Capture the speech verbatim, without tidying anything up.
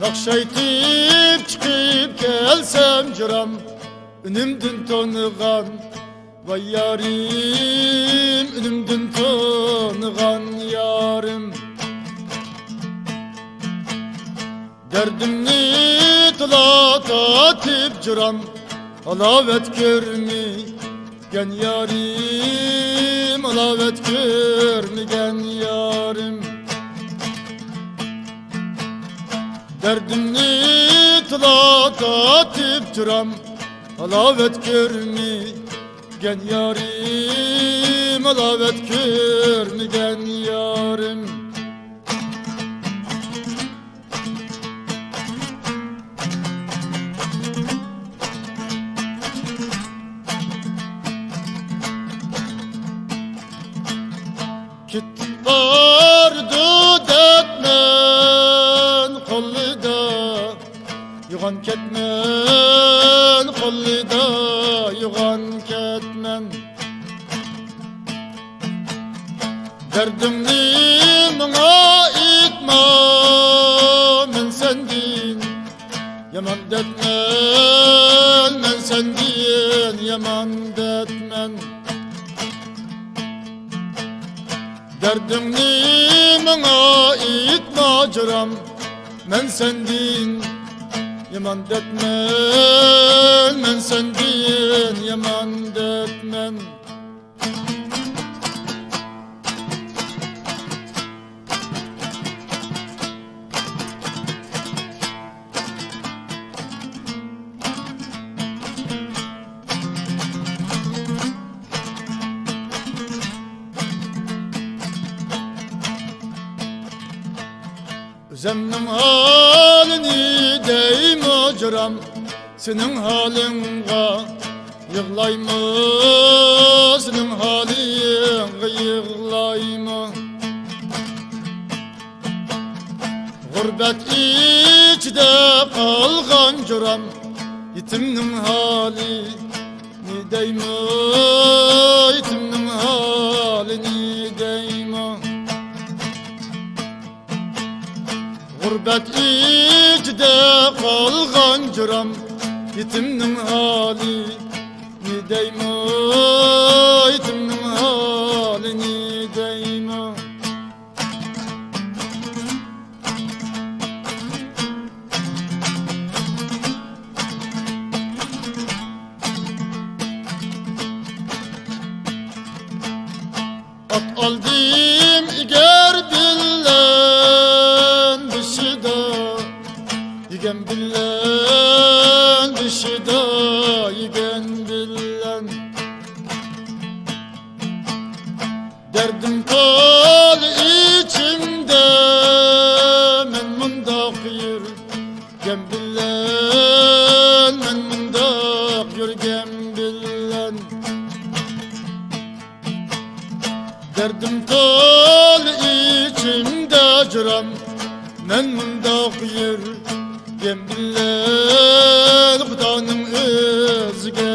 ناخشا ئېيتىپ چىقىپ كەلسەم جۇرام، ئۈنۈمدىن تونۇغان، ۋاي يارىم، ئۈنۈمدىن تونۇغان يارىم. دەردىمنى تولا تارتىپ جۇرام، ھالاۋەت كۆرمىگەن يارىم، ھالاۋەت كۆرمىگەن يارىم. دەردىمنى تولا تارتىپ جۇرام، ھالاۋەت كۆرمىگەن يارىم، ھالاۋەت كۆرمىگەن يارىم. كېتىپ بارىدۇ دەتمەن قولىدا، يوغان كەتمەن قولىدا، يوغان كەتمەن. دەردىڭنى ماڭا ئېيتما، مەن سەندىن يامان دەتمەن، مەن سەندىن يامان دەتمەن. دەردىڭنى ماڭا ئېيتما جۇرام، مەن سەندىن يامان دەتمەن، مەن سەندىن يامان دەتمەن. ئۆزۈمنىڭ ھالىنى دەيمۇ جۇرام، سېنىڭ ھالىڭغا يىغلايمۇ، سېنىڭ ھالىڭغا يىغلايمۇ. غۇربەت ئىچىدە قالغان جۇرام، يېتىمنىڭ ھالىنى دەيمۇ، يېتىمنىڭ ھالىنى دەيمۇ. غۇربەت ئىچىدە قالغان جۇرام، يېتىمنىڭ ھالىنى دەيمۇ، يېتىمنىڭ ھالىنى دەيمۇ. ئات ئالدىم ئېگەر بىلەن بېشىدا، يېگەن بىلەن بېشىدا، يېگەن بىلەن. دەردىم تولا ئىچىمدە، مەن مۇنداق يۈرگەن بىلەن، مەن مۇنداق يۈرگەن بىلەن. دەردىم تولا ئىچىمدە جۇرام، مەن مۇنداق يۈرگەن بىلەن، خۇدانىڭ ئۆزىگە